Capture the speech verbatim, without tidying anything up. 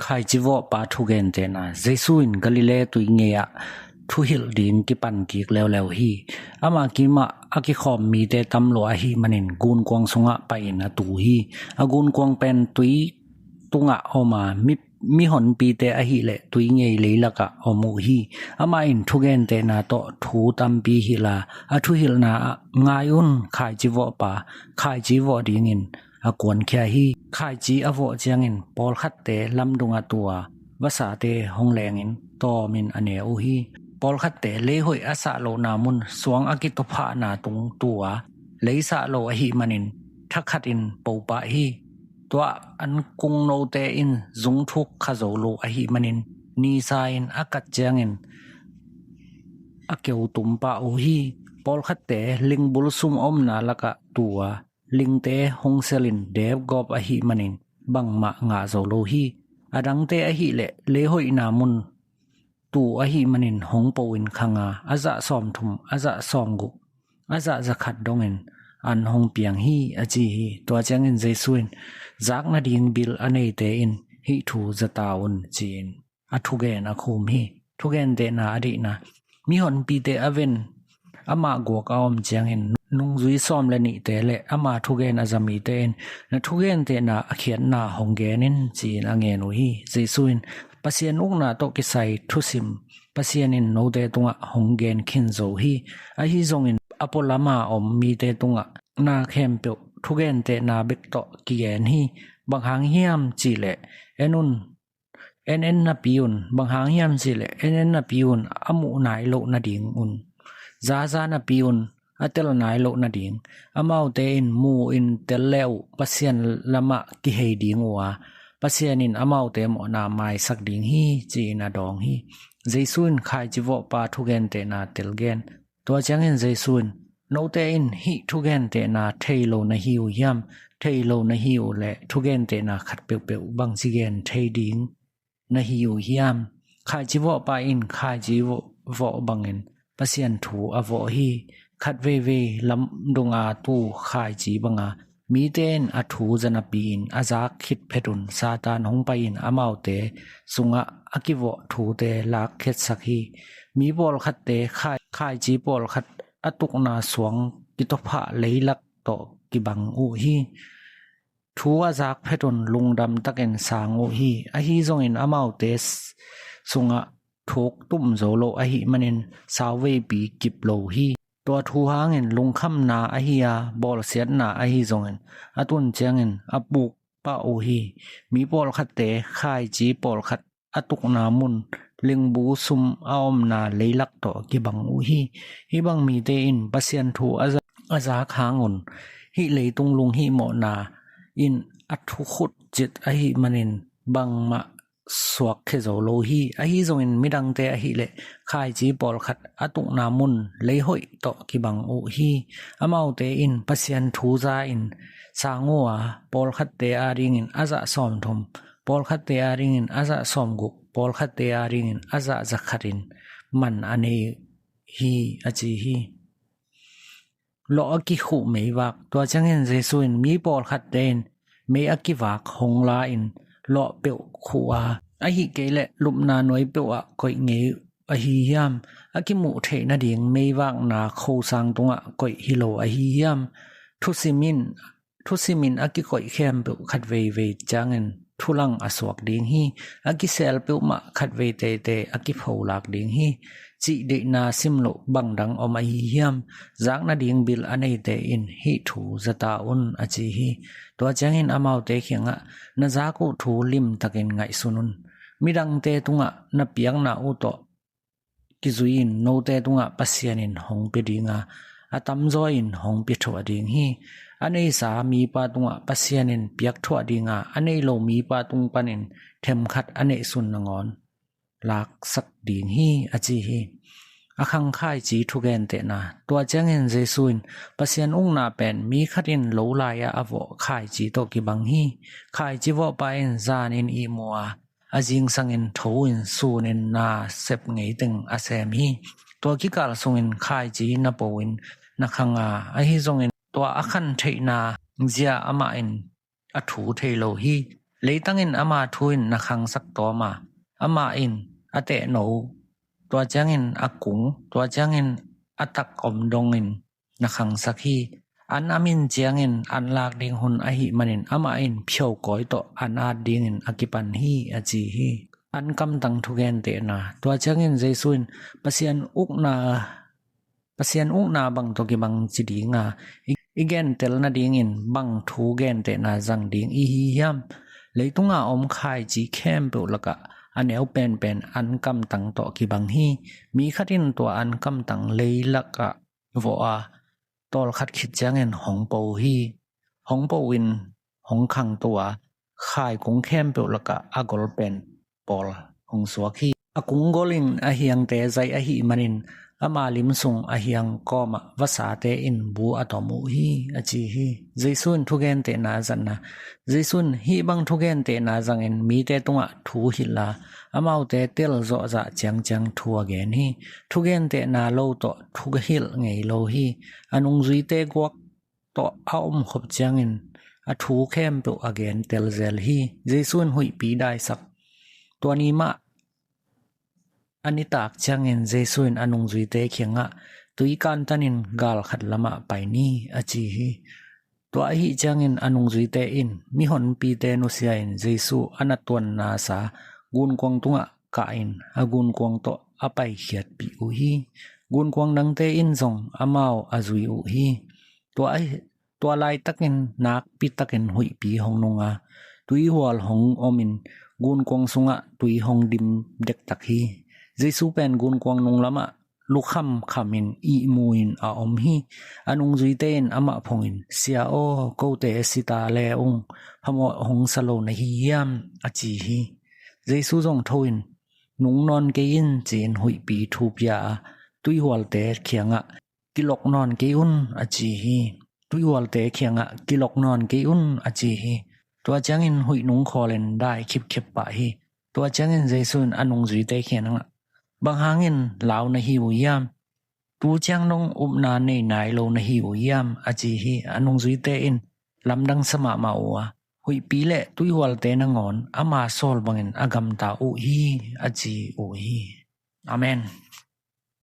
Khaici vawhpa thugentehna. Jesu in Galilee tui ngei ah thuhilh ding kipan kik leuleu hi. Ama kimah a kikhawm mite tam lua ahih manin gunkuang sungah pai-in a tu hi. A gunkuang pen tui tungah om a, mi, mihonpite ahileh tui ngei leilakah om uh hi. Amah in thugentehna tawh thu tampi hilh a, a thuhilhna ah, "Ngai un, khaici vawhpa, khaici vawh dingin a kuankhia hi." Khaici a vawh ciangin pawlkhatte lamdung a tu a, vasate hong lengin tawmin a ne uh hi. Pawlkhatte leihoih a sah lohna mun, suang a kituaphahna tung tu a, lei sah lo ahih manin thakhatin popah hi. Tua an kung note in zung thuk kha zo lo ahih manin nisa in a kat ciangin a keu tum pah uh hi. Pawlkhatte lingbul sum a omna lakah tu a, lingte hong selin depgawp ahih manin bangmah ngah zo lo hi. A dangte ahileh leihoihna mun tu ahih manin hong po-in khang a, a zah sawmthum, a zah sawmguk, a zah zakhat dongin an hong piang hi, a ci hi. Tua ciangin Jesu in, "Zak nading bil a neite in hih thu za ta un," ci-in a thugen a khum hi. Thugentehna a deihna. Mihonpite a ven amah guak a om ciangin nungzui sawm le nihte le ama thugen a za mite in, "Na thugentehna a khiatna hong gen in," ci-in a ngen uh hi. Jesu in, "Pasian ukna tawh kisai thusim Pasian in note tungah hong gen khin zo hi. Ahi zongin a pualama om mite tungah na khempeuh thugentehna bek tawh kigen hi. Bang hang hiam cihleh, en un, en en napi un, bang hang hiam cihleh, en en napi un, a muh nai loh nading un, za za napi un, a tel nai loh nading. Amaute in mu-in tel le uh Pasian lamah kihei ding uh a, Pasian in amaute mawhna maisak ding hi," ci-in a dawng hi. Jesu in khaici vawhpa thugentehna telgen. Tua ciangin Jesu in, "Note in hih thugentehna thei lo na hi uh hiam? Thei lo na hi uh leh thugentehna khat peuhpeuh bangci gen thei ding na hi uh hiam? Khaici vawhpa in khaici vawh, vawh bangin Pasian thu a vawh hi. Khat veivei lamdung a tu khaici banga mite in a thu za napi-in a zak khit phetun Satan hong pai-in amaute sungah a kivawh thute lakkhiatsak hi. Mi pawlkhatte khai, khaici pawlkhat a tukna suang kituaphah leilak tawh kibang uh hi. Thu a zak phetun lungdam takin sang uh hi. Ahi zongin amaute s-, sungah thuk tum zo lo ahih manin sauveipi kip lo hi. Tua thu hangin lungkhamna ahi a, bawlsiatna ahi zongin a tun ciangin a puk pah uh hi. Mi pawlkhatte khaici pawlkhat a tukna mun, lingbu sum a omna leilak tawh kibang uh hi. Hih bang mite in Pasian thu a za-, a zak hangun hih leitung lunghihmawhna in a thukhut cit ahih manin bangmah suakkhia zo lo hi. Ahi zongin midangte ahileh khaici pawlkhat a tukna mun leihoih tawh kibang uh hi. Amaute in Pasian thu za-in sang uh a, pawlkhatte adingin a zah sawmthum, pawlkhatte adingin a zah sawmguk, pawlkhatte adingin a zah zakhatin man a nei hi, a ci hi. Lawh a kikhuh meivak. Tua ciangin Jesu in, "Mi pawlkhatte in mei a kivak hong la-in lawh peuh khuh a, ahih kei leh lupna nuai peuh ah koih ngei ahi hiam? A kimuh theih nading meivakna khosang tungah koih hi lo ahi hiam? Thusim in, thusim in a kikoih khempeuh khat veivei ciangin thulang a suak ding hi. A kisel peuhmah khat vei teitei a kipholak ding hi," cih deihna sim loh bang dang om ahi hiam? Zak nading bil a neite in hih thu za ta un, a ci hi. Tua ciangin amaute kiangah, "Na zak uh thu limtakin ngaihsun un. Midangte tungah na piakna uh tawh kizui-in note tungah Pasian in hong pia ding a, a tamzaw in hong pia thuah ding hi. A neisa mipa tungah Pasian in piak thuah ding a, a nei lo mipa tung panin themkhat a neihsun nangawn laksak ding hi," a ci hi. A khang khaici thugentehna. Tua ciangin Jesu in, "Pasian ukna pen mi khat in lo lai-ah a vawh khaici tawh kibang hi. Khaici vawhpa in zan in ihmu a, a zingsangin tho in sun in na sep ngei teng a sem hi. Tua kikal sungin khaici na po in na khang a, ahi zongin tua a khan theihna zia amah in a thu thei lo hi. Leitang in ama thu in na khangsak tawm a, amah in a tehno uh, tua ciangin a kung, tua ciangin a tak om dongin na khangsak hi. An a min ciangin an lak ding hun ahih manin amah in phiokawi tawh an at dingin a kipan hi, a ci hi. An kamtang thugentehna. Tua ciangin Jesu in, Pasian ukna, Pasian ukna bang tawh kibang ci ding a, i, i gentel nadingin bang thu gentehna zang ding i hi hiam? Leitunga om khaici khempeuh lakah a neu penpen an kamtang tawh kibang hi. Mi khat in tua an kamtang leilakah vawh a, tawlkhat khit ciangin hong po hi. Hong po in hong khangto a, khai kung khempeuh lakah a gol pen pawl hong suak hi. A kung gol in a hiangte zai ahih manin ama lim sung a hiang kawmah vasate in bu a tom uh hi, a ci hi. Jesu in thugentehna zatna. Jesu in hih bang thugentehna zangin mite tungah thu hilh a, amaute tel zawhzah ciangciang thu a gen hi. Thugentehna lo tawh thu hilh ngei lo hi. A nungzuite guak tawh a omkhop ciangin a thu khempeuh a gen telzel hi. Jesu in huihpi daisak. Tua ni mah a nitak ciangin Jesu in a nungzuite kiangah, tui kantanin gal khat lamah pai ni, a ci hi. Tua ahih ciangin a nungzuite in mihonpite nusia in Jesu a na tuanna sa gunkuang tungah kah in a gunkuang tawh a paikhiatpih uh hi. Gunkuang dangte in zong amau a zui uh hi. Tua ahi, tua laitakin nakpitakin huihpi hong nung a, tuihual hong omin gunkuang sungah tui hong dim dektak hi. Jesu pen gunkuang nung lamah lukhamkhamin ihmu in a om hi. A nungzuite in amah phongin, Sia aw, kote sita le ung, phamawh hong sa lo na hi hiam? a ci hi. Jesu zong tho in, Nung nawn kei in, ci-in huihpi thu pia a, tuihualte kiangah, Kilok nawn kei un, a ci hi. Tuihualte kiangah, Kilok nawn kei un, a ci hi. Tua ciangin huih nung khawlin dai khipkhip pah hi. Tua ciangin Jesu in a nungzuite kiangah, Bang hangin lau na hi uh hiam? Tu ciang dong upna nei nai lo na hi uh hiam? a ci hi. A nungzuite in lamdang sa mahmah uh a, Huihpi le tuihualte nangawn ama sawl bangin a gamta uh hi, a ci uh hi. Amen.